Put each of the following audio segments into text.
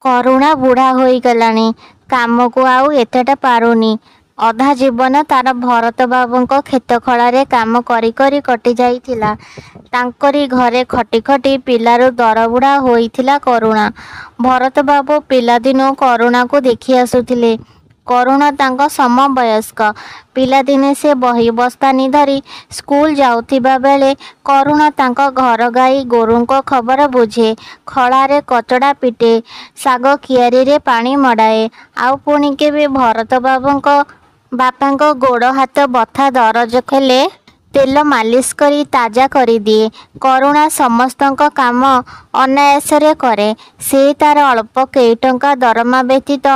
କରୁଣା ବୁଢ଼ା ହୋଇଗଲାଣି। କାମକୁ ଆଉ ଏତେଟା ପାରୁନି। ଅଧା ଜୀବନ ତା'ର ଭରତବାବୁଙ୍କ କ୍ଷେତଖଳାରେ କାମ କରି କରି କଟିଯାଇଥିଲା। ତାଙ୍କରି ଘରେ ଖଟି ଖଟି ପିଲାରୁ ଦରବୁଢ଼ା ହୋଇଥିଲା କରୁଣା। ଭରତବାବୁ ପିଲାଦିନୁ କରୁଣାକୁ ଦେଖି ଆସୁଥିଲେ। କରୁଣା ତାଙ୍କ ସମବୟସ୍କ। ପିଲାଦିନେ ସେ ବହି ବସ୍ତାନି ଧରି ସ୍କୁଲ ଯାଉଥିବା ବେଳେ କରୁଣା ତାଙ୍କ ଘର ଗାଈ ଗୋରୁଙ୍କ ଖବର ବୁଝେ, ଖଳାରେ କଚଡ଼ା ପିଟେ, ଶାଗ କିଆରିରେ ପାଣି ମଡ଼ାଏ। ଆଉ ପୁଣି କେବେ ଭରତବାବୁଙ୍କ ବାପାଙ୍କ ଗୋଡ଼ ହାତ ବଥା ଦରଜ ହେଲେ ତେଲ ମାଲିସ କରି ତାଜା କରିଦିଏ। କରୁଣା ସମସ୍ତଙ୍କ କାମ ଅନାୟାସରେ କରେ। ସେ ତା'ର ଅଳ୍ପ କେଇଟଙ୍କା ଦରମା ବ୍ୟତୀତ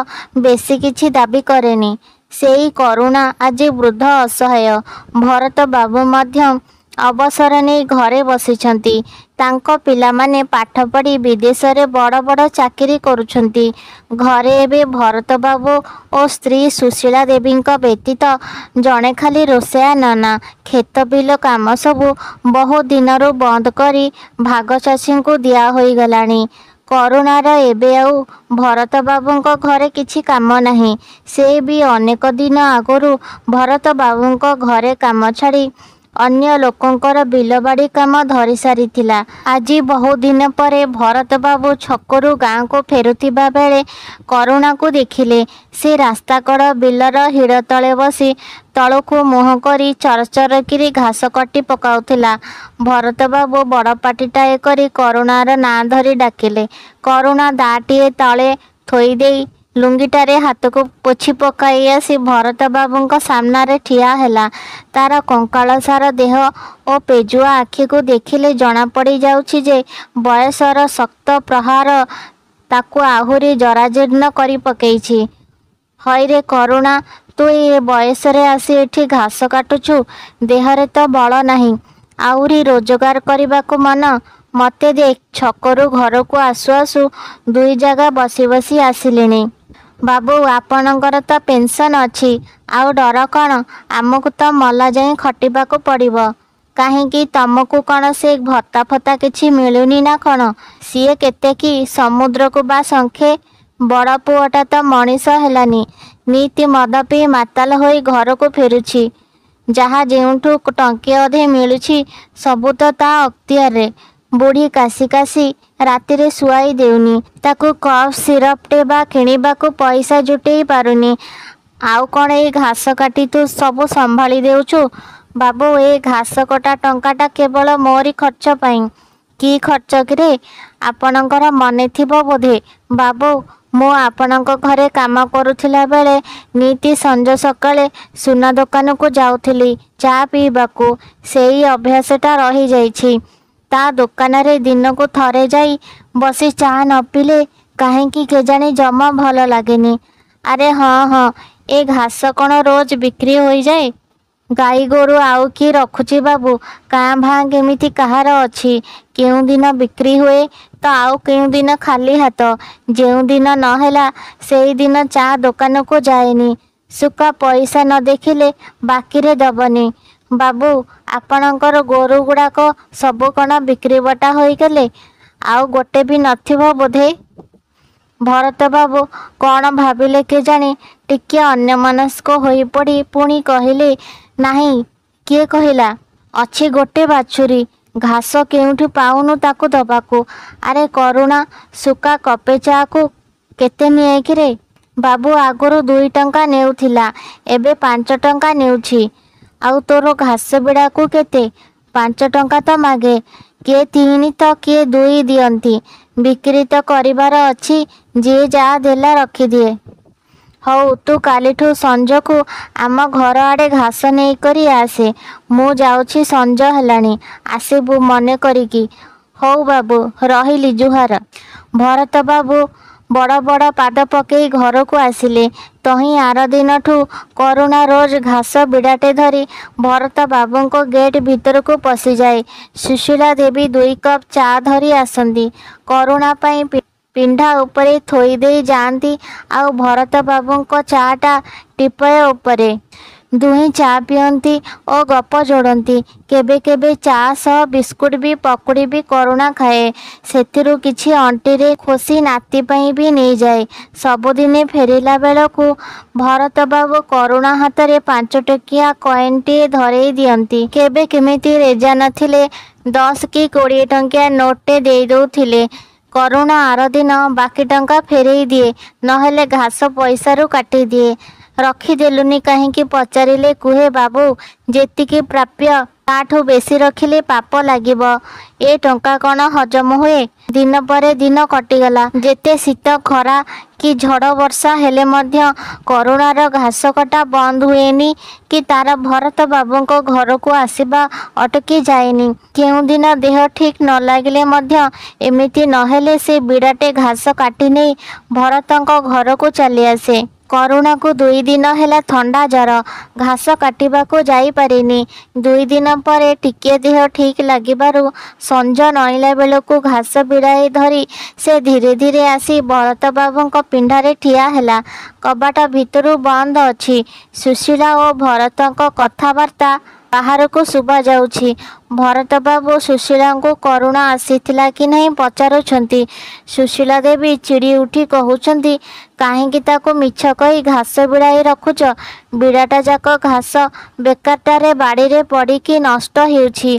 ବେଶି କିଛି ଦାବି କରେନି। ସେଇ କରୁଣା ଆଜି ବୃଦ୍ଧ ଅସହାୟ। ଭରତବାବୁ ମଧ୍ୟ ଅବସର ନେଇ ଘରେ ବସିଛନ୍ତି। ତାଙ୍କ ପିଲାମାନେ ପାଠ ପଢ଼ି ବିଦେଶରେ ବଡ଼ ବଡ଼ ଚାକିରି କରୁଛନ୍ତି। ଘରେ ଏବେ ଭରତବାବୁ ଓ ସ୍ତ୍ରୀ ସୁଶୀଳା ଦେବୀଙ୍କ ବ୍ୟତୀତ ଜଣେ ଖାଲି ରୋଷେୟା ନନା। କ୍ଷେତ ବିଲ କାମ ସବୁ ବହୁ ଦିନରୁ ବନ୍ଦ କରି ଭାଗଚାଷୀଙ୍କୁ ଦିଆ ହୋଇଗଲାଣି। କରୁଣାର ଏବେ ଆଉ ଭରତବାବୁଙ୍କ ଘରେ କିଛି କାମ ନାହିଁ। ସେ ବି ଅନେକ ଦିନ ଆଗରୁ ଭରତବାବୁଙ୍କ ଘରେ କାମ ଛାଡ଼ି ଅନ୍ୟ ଲୋକଙ୍କର ବିଲବାଡ଼ି କାମ ଧରି ସାରିଥିଲା। ଆଜି ବହୁଦିନ ପରେ ଭରତବାବୁ ଛକରୁ ଗାଁକୁ ଫେରୁଥିବା ବେଳେ କରୁଣାକୁ ଦେଖିଲେ। ସେ ରାସ୍ତାକଡ଼ ବିଲର ହିଡ଼ ତଳେ ବସି ତଳକୁ ମୁହଁ କରି ଚରଚର କିରି ଘାସ କାଟି ପକାଉଥିଲା। ଭରତବାବୁ ବଡ଼ ପାଟିଟାଏ କରି କରୁଣାର ନାଁ ଧରି ଡାକିଲେ। କରୁଣା ଦାଆଟିଏ ତଳେ ଥୋଇଦେଇ ଲୁଙ୍ଗିଟାରେ ହାତକୁ ପୋଛି ପକାଇ ଆସି ଭରତବାବୁଙ୍କ ସାମ୍ନାରେ ଠିଆ ହେଲା। ତା'ର କଙ୍କାଳସାର ଦେହ ଓ ପେଜୁଆ ଆଖିକୁ ଦେଖିଲେ ଜଣାପଡ଼ି ଯାଉଛି ଯେ ବୟସର ଶକ୍ତ ପ୍ରହାର ତାକୁ ଆହୁରି ଜରାଜୀର୍ଣ୍ଣ କରି ପକେଇଛି। ହଇରେ କରୁଣା, ତୁ ଏ ବୟସରେ ଆସି ଏଠି ଘାସ କାଟୁଛୁ? ଦେହରେ ତ ବଳ ନାହିଁ, ଆଉରି ରୋଜଗାର କରିବାକୁ ମନ। ମତେ ଦେଖ୍, ଛକରୁ ଘରକୁ ଆସୁ ଆସୁ ଦୁଇ ଜାଗା ବସି ବସି ଆସିଲିଣି। ବାବୁ, ଆପଣଙ୍କର ତ ପେନ୍ସନ୍ ଅଛି, ଆଉ ଡର କ'ଣ? ଆମକୁ ତ ମଲାଯାଏ ଖଟିବାକୁ ପଡ଼ିବ। କାହିଁକି, ତମକୁ କ'ଣ ସେ ଭତ୍ତା ଫତ୍ତା କିଛି ମିଳୁନି ନା କ'ଣ? ସିଏ କେତେ କି, ସମୁଦ୍ରକୁ ବା ଶଙ୍ଖେ। ବଡ଼ ପୁଅଟା ତ ମଣିଷ ହେଲାନି। ନିତି ମଦ ପିଇ ମାତାଲ ହୋଇ ଘରକୁ ଫେରୁଛି। ଯାହା ଯେଉଁଠୁ ଟଙ୍କେ ଅଧେ ମିଳୁଛି ସବୁ ତ ତା' ଅକ୍ତିଆରରେ। ବୁଢ଼ୀ କାଶି କାଶି ରାତିରେ ଶୁଆଇ ଦେଉନି। ତାକୁ କଫ୍ ସିରପ୍ଟେ ବା କିଣିବାକୁ ପଇସା ଜୁଟେଇ ପାରୁନି। ଆଉ କ'ଣ ଏଇ ଘାସ କାଟି ତୁ ସବୁ ସମ୍ଭାଳି ଦେଉଛୁ? ବାବୁ, ଏ ଘାସକଟା ଟଙ୍କାଟା କେବଳ ମୋରି ଖର୍ଚ୍ଚ ପାଇଁ। କି ଖର୍ଚ୍ଚ କିରେ? ଆପଣଙ୍କର ମନେଥିବ ବୋଧେ ବାବୁ, ମୁଁ ଆପଣଙ୍କ ଘରେ କାମ କରୁଥିଲା ବେଳେ ନିତି ସଞ୍ଜ ସକାଳେ ସୁନା ଦୋକାନକୁ ଯାଉଥିଲି ଚା' ପିଇବାକୁ। ସେଇ ଅଭ୍ୟାସଟା ରହିଯାଇଛି। ତା' ଦୋକାନରେ ଦିନକୁ ଥରେ ଯାଇ ବସି ଚା' ନ ପିଇଲେ କାହିଁକି କେଜାଣି ଜମା ଭଲ ଲାଗେନି। ଆରେ ହଁ ହଁ, ଏ ଘାସ କ'ଣ ରୋଜ ବିକ୍ରି ହୋଇଯାଏ? ଗାଈଗୋରୁ ଆଉ କିଏ ରଖୁଛି ବାବୁ? କାଁ ଭାଁ କେମିତି କାହାର ଅଛି। କେଉଁଦିନ ବିକ୍ରି ହୁଏ ତ ଆଉ କେଉଁଦିନ ଖାଲି ହାତ। ଯେଉଁଦିନ ନ ହେଲା ସେଇଦିନ ଚା' ଦୋକାନକୁ ଯାଏନି। ସୁକା ପଇସା ନ ଦେଖିଲେ ବାକିରେ ଦବନି। ବାବୁ, ଆପଣଙ୍କର ଗୋରୁଗୁଡ଼ାକ ସବୁ କ'ଣ ବିକ୍ରିବଟା ହୋଇଗଲେ? ଆଉ ଗୋଟେ ବି ନଥିବ ବୋଧେ? ଭରତବାବୁ କ'ଣ ଭାବିଲେ କେଜାଣି ଟିକିଏ ଅନ୍ୟମନସ୍କ ହୋଇପଡ଼ି ପୁଣି କହିଲେ, ନାହିଁ, କିଏ କହିଲା? ଅଛି ଗୋଟେ ବାଛୁରୀ। ଘାସ କେଉଁଠି ପାଉନୁ ତାକୁ ଦବାକୁ। ଆରେ କରୁଣା, ସୁକା କପେ ଚା'କୁ କେତେ ନିଏ କିରେ? ବାବୁ, ଆଗରୁ 2 ଟଙ୍କା ନେଉଥିଲା, ଏବେ 5 ଟଙ୍କା ନେଉଛି। ଆଉ ତୋର ଘାସ ବିଡ଼ାକୁ କେତେ? 5 ଟଙ୍କା ତ ମାଗେ। କିଏ 3 ତ କିଏ 2 ଦିଅନ୍ତି। ବିକ୍ରି ତ କରିବାର ଅଛି, ଯିଏ ଯାହା ଦେଲା ରଖିଦିଏ। ହଉ, ତୁ କାଲିଠୁ ସଞ୍ଜକୁ ଆମ ଘର ଆଡ଼େ ଘାସ ନେଇକରି ଆସେ। ମୁଁ ଯାଉଛି, ସଞ୍ଜ ହେଲାଣି। ଆସିବୁ ମନେ କରିକି। ହଉ ବାବୁ, ରହିଲି, ଜୁହାର। ଭରତବାବୁ ବଡ଼ ବଡ଼ ପାଦ ପକେଇ ଘରକୁ ଆସିଲେ। ତହିଁ ଆରଦିନଠୁ କରୁଣା ରୋଜ ଘାସ ବିଡ଼ାଟେ ଧରି ଭରତବାବୁଙ୍କ ଗେଟ୍ ଭିତରକୁ ପଶିଯାଏ। ସୁଶୀଳା ଦେବୀ ଦୁଇକପ୍ ଚା' ଧରି ଆସନ୍ତି। କରୁଣା ପାଇଁ ପିଣ୍ଡା ଉପରେ ଥୋଇଦେଇ ଯାଆନ୍ତି ଆଉ ଭରତବାବୁଙ୍କ ଚା'ଟା ଟିପୟ ଉପରେ। ଦୁହେଁ ଚା ପିଅନ୍ତି ଓ ଗପ ଯୋଡ଼ନ୍ତି। କେବେ କେବେ ଚା ସହ ବିସ୍କୁଟ ବି ପକୁଡ଼ି ବି କରୁଣା ଖାଏ। ସେଥିରୁ କିଛି ଅଣ୍ଟିରେ ଖୋସି ନାତି ପାଇଁ ବି ନେଇଯାଏ। ସବୁଦିନେ ଫେରିଲା ବେଳକୁ ଭରତବାବୁ କରୁଣା ହାତରେ 5 ଟଙ୍କିଆ କଏନ୍ଟିଏ ଧରେଇ ଦିଅନ୍ତି। କେବେ କେମିତି ରେଜା ନଥିଲେ 10 କି 20 ଟଙ୍କିଆ ନୋଟ୍ଟେ ଦେଇଦେଉଥିଲେ। କରୁଣା ଆରଦିନ ବାକି ଟଙ୍କା ଫେରେଇ ଦିଏ, ନହେଲେ ଘାସ ପଇସାରୁ କାଟିଦିଏ। ରଖିଦେଲୁନି କାହିଁକି ପଚାରିଲେ କୁହେ, ବାବୁ, ଯେତିକି ପ୍ରାପ୍ୟ ତା'ଠୁ ବେଶି ରଖିଲେ ପାପ ଲାଗିବ। ଏ ଟଙ୍କା କ'ଣ ହଜମ ହୁଏ? ଦିନ ପରେ ଦିନ କଟିଗଲା। ଯେତେ ଶୀତ, ଖରା କି ଝଡ଼ ବର୍ଷା ହେଲେ ମଧ୍ୟ କରୁଣାର ଘାସକଟା ବନ୍ଦ ହୁଏନି କି ତା'ର ଭରତବାବୁଙ୍କ ଘରକୁ ଆସିବା ଅଟକି ଯାଏନି। କେଉଁଦିନ ଦେହ ଠିକ୍ ନ ଲାଗିଲେ ମଧ୍ୟ ଏମିତି ନହେଲେ ସେ ବିଡ଼ାଟେ ଘାସ କାଟିନେଇ ଭରତଙ୍କ ଘରକୁ ଚାଲିଆସେ। କରୁଣାକୁ 2 ଦିନ ହେଲା ଥଣ୍ଡା ଜର। ଘାସ କାଟିବାକୁ ଯାଇପାରିନି। 2 ଦିନ ପରେ ଟିକିଏ ଦେହ ଠିକ୍ ଲାଗିବାରୁ ସଞ୍ଜ ନଇଁଲା ବେଳକୁ ଘାସ ବିଡ଼ାଏ ଧରି ସେ ଧୀରେ ଧୀରେ ଆସି ଭରତବାବୁଙ୍କ ପିଣ୍ଡାରେ ଠିଆ ହେଲା। କବାଟ ଭିତରୁ ବନ୍ଦ ଅଛି। ସୁଶୀଳା ଓ ଭରତଙ୍କ କଥାବାର୍ତ୍ତା ବାହାରକୁ ଶୁଭାଯାଉଛି। ଭରତବାବୁ ସୁଶୀଳାଙ୍କୁ କରୁଣା ଆସିଥିଲା କି ନାହିଁ ପଚାରୁଛନ୍ତି। ସୁଶୀଳା ଦେବୀ ଚିଡ଼ିଉଠି କହୁଛନ୍ତି, କାହିଁକି ତାକୁ ମିଛ କହି ଘାସ ବିଡ଼ାଏ ରଖୁଛ? ବିଡ଼ାଟାଯାକ ଘାସ ବେକାରଟାରେ ବାଡ଼ିରେ ପଡ଼ିକି ନଷ୍ଟ ହେଉଛି।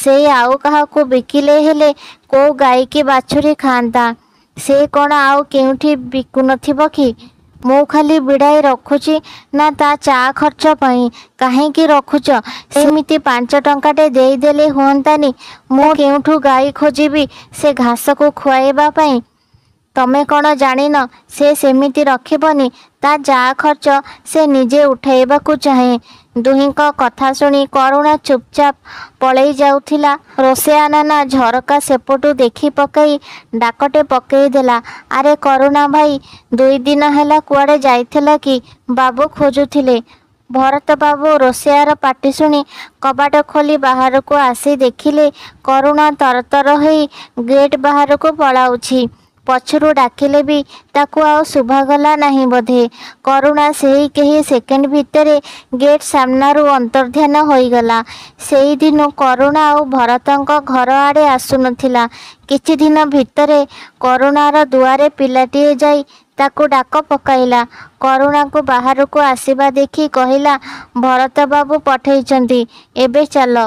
ସେଇ ଆଉ କାହାକୁ ବିକିଲେ ହେଲେ କୋଉ ଗାଈ କି ବାଛୁରୀ ଖାଆନ୍ତା। ସେ କ'ଣ ଆଉ କେଉଁଠି ବିକୁନଥିବ କି? ମୁଁ ଖାଲି ବିଡ଼ାଏ ରଖୁଛି ନା ତା' ଚା' ଖର୍ଚ୍ଚ ପାଇଁ। କାହିଁକି ରଖୁଛ? ସେମିତି 5 ଟଙ୍କାଟେ ଦେଇଦେଲେ ହୁଅନ୍ତାନି? ମୁଁ କେଉଁଠୁ ଗାଈ ଖୋଜିବି ସେ ଘାସକୁ ଖୁଆଇବା ପାଇଁ? ତମେ କ'ଣ ଜାଣିନ ସେ ସେମିତି ରଖିବନି। ତା' ଚା' ଖର୍ଚ୍ଚ ସେ ନିଜେ ଉଠେଇବାକୁ ଚାହେଁ। ଦୁହିଁଙ୍କ କଥା ଶୁଣି କରୁଣା ଚୁପ୍‌ଚାପ୍ ପଳେଇ ଯାଉଥିଲା। ରୋଷେୟା ନନା ଝରକା ସେପଟୁ ଦେଖି ପକେଇ ଡାକଟେ ପକେଇଦେଲା, ଆରେ କରୁଣା ଭାଇ, 2 ଦିନ ହେଲା କୁଆଡ଼େ ଯାଇଥିଲ କି? ବାବୁ ଖୋଜୁଥିଲେ। ଭରତବାବୁ ରୋଷେୟାର ପାଟି ଶୁଣି କବାଟ ଖୋଲି ବାହାରକୁ ଆସି ଦେଖିଲେ କରୁଣା ତରତର ହେଇ ଗେଟ୍ ବାହାରକୁ ପଳାଉଛି। ପଛରୁ ଡାକିଲେ ବି ତାକୁ ଆଉ ଶୁଭାଗଲା ନାହିଁ ବୋଧେ। କରୁଣା ସେଇ କେଇ ସେକେଣ୍ଡ ଭିତରେ ଗେଟ୍ ସାମ୍ନାରୁ ଅନ୍ତର୍ଦ୍ଧାନ ହୋଇଗଲା। ସେଇଦିନୁ କରୁଣା ଆଉ ଭରତଙ୍କ ଘର ଆଡ଼େ ଆସୁନଥିଲା। କିଛିଦିନ ଭିତରେ କରୁଣାର ଦୁଆରେ ପିଲାଟିଏ ଯାଇ ତାକୁ ଡାକ ପକାଇଲା। କରୁଣାକୁ ବାହାରକୁ ଆସିବା ଦେଖି କହିଲା, ଭରତବାବୁ ପଠେଇଛନ୍ତି, ଏବେ ଚାଲ।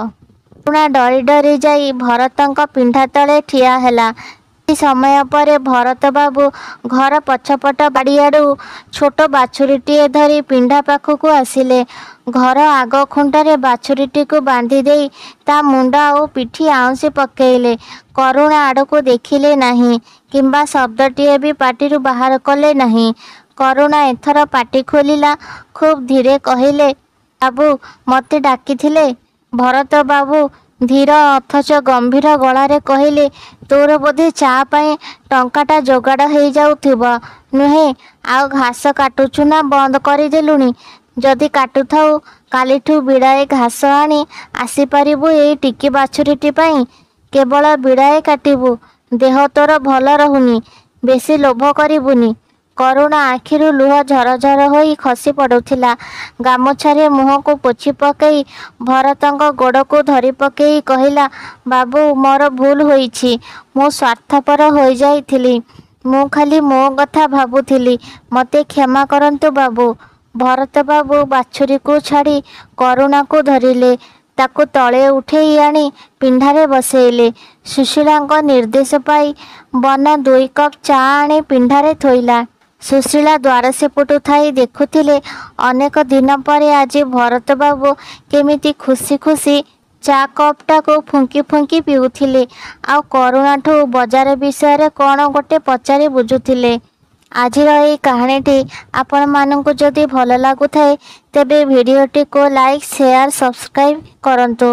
କରୁଣା ଡରି ଡରି ଯାଇ ଭରତଙ୍କ ପିଣ୍ଡା ତଳେ ଠିଆ ହେଲା। କିଛି ସମୟ ପରେ ଭରତବାବୁ ଘର ପଛପଟ ବାଡ଼ିଆଡ଼ୁ ଛୋଟ ବାଛୁରୀଟିଏ ଧରି ପିଣ୍ଡା ପାଖକୁ ଆସିଲେ। ଘର ଆଗ ଖୁଣ୍ଟରେ ବାଛୁରୀଟିକୁ ବାନ୍ଧିଦେଇ ତା' ମୁଣ୍ଡ ଆଉ ପିଠି ଆଉଁସି ପକେଇଲେ। କରୁଣା ଆଡ଼କୁ ଦେଖିଲେ ନାହିଁ କିମ୍ବା ଶବ୍ଦଟିଏ ବି ପାଟିରୁ ବାହାର କଲେ ନାହିଁ। କରୁଣା ଏଥର ପାଟି ଖୋଲିଲା। ଖୁବ୍ ଧୀରେ କହିଲେ, ବାବୁ, ମୋତେ ଡାକିଥିଲେ? ଭରତବାବୁ ଧୀର ଅଥଚ ଗମ୍ଭୀର ଗଳାରେ କହିଲେ, ତୋର ବୋଧେ ଚା' ପାଇଁ ଟଙ୍କାଟା ଯୋଗାଡ଼ ହେଇଯାଉଥିବ, ନୁହେଁ? ଆଉ ଘାସ କାଟୁଛୁ ନା ବନ୍ଦ କରିଦେଲୁଣି? ଯଦି କାଟୁଥାଉ, କାଲିଠୁ ବିଡ଼ାଏ ଘାସ ଆଣି ଆସିପାରିବୁ ଏଇ ଟିକି ବାଛୁରୀଟି ପାଇଁ? କେବଳ ବିଡ଼ାଏ କାଟିବୁ। ଦେହ ତୋର ଭଲ ରହୁନି। ବେଶି ଲୋଭ କରିବୁନି। କରୁଣା ଆଖିରୁ ଲୁହ ଝରଝର ହୋଇ ଖସି ପଡ଼ୁଥିଲା। ଗାମୁଛାରେ ମୁହଁକୁ ପୋଛି ପକେଇ ଭରତଙ୍କ ଗୋଡ଼କୁ ଧରିପକେଇ କହିଲା, ବାବୁ, ମୋର ଭୁଲ ହୋଇଛି। ମୁଁ ସ୍ୱାର୍ଥପର ହୋଇଯାଇଥିଲି। ମୁଁ ଖାଲି ମୋ କଥା ଭାବୁଥିଲି। ମୋତେ କ୍ଷମା କରନ୍ତୁ ବାବୁ। ଭରତବାବୁ ବାଛୁରୀକୁ ଛାଡ଼ି କରୁଣାକୁ ଧରିଲେ। ତାକୁ ତଳେ ଉଠେଇ ଆଣି ପିଣ୍ଡାରେ ବସେଇଲେ। ସୁଶୀଳାଙ୍କ ନିର୍ଦ୍ଦେଶ ପାଇ ବନ 2 କପ୍ ଚା' ଆଣି ପିଣ୍ଡାରେ ଥୋଇଲା। ସୁଶୀଳା ଦ୍ୱାର ସେପଟୁ ଥାଇ ଦେଖୁଥିଲେ ଅନେକ ଦିନ ପରେ ଆଜି ଭରତବାବୁ କେମିତି ଖୁସି ଖୁସି ଚା' କପ୍‌ଟାକୁ ଫୁଙ୍କି ଫୁଙ୍କି ପିଉଥିଲେ, ଆଉ କରୁଣାଠୁ ବଜାର ବିଷୟରେ କ'ଣ ଗୋଟେ ପଚାରି ବୁଝୁଥିଲେ। ଆଜିର ଏଇ କାହାଣୀଟି ଆପଣମାନଙ୍କୁ ଯଦି ଭଲ ଲାଗୁଥାଏ, ତେବେ ଭିଡ଼ିଓଟିକୁ ଲାଇକ୍, ସେୟାର, ସବସ୍କ୍ରାଇବ୍ କରନ୍ତୁ।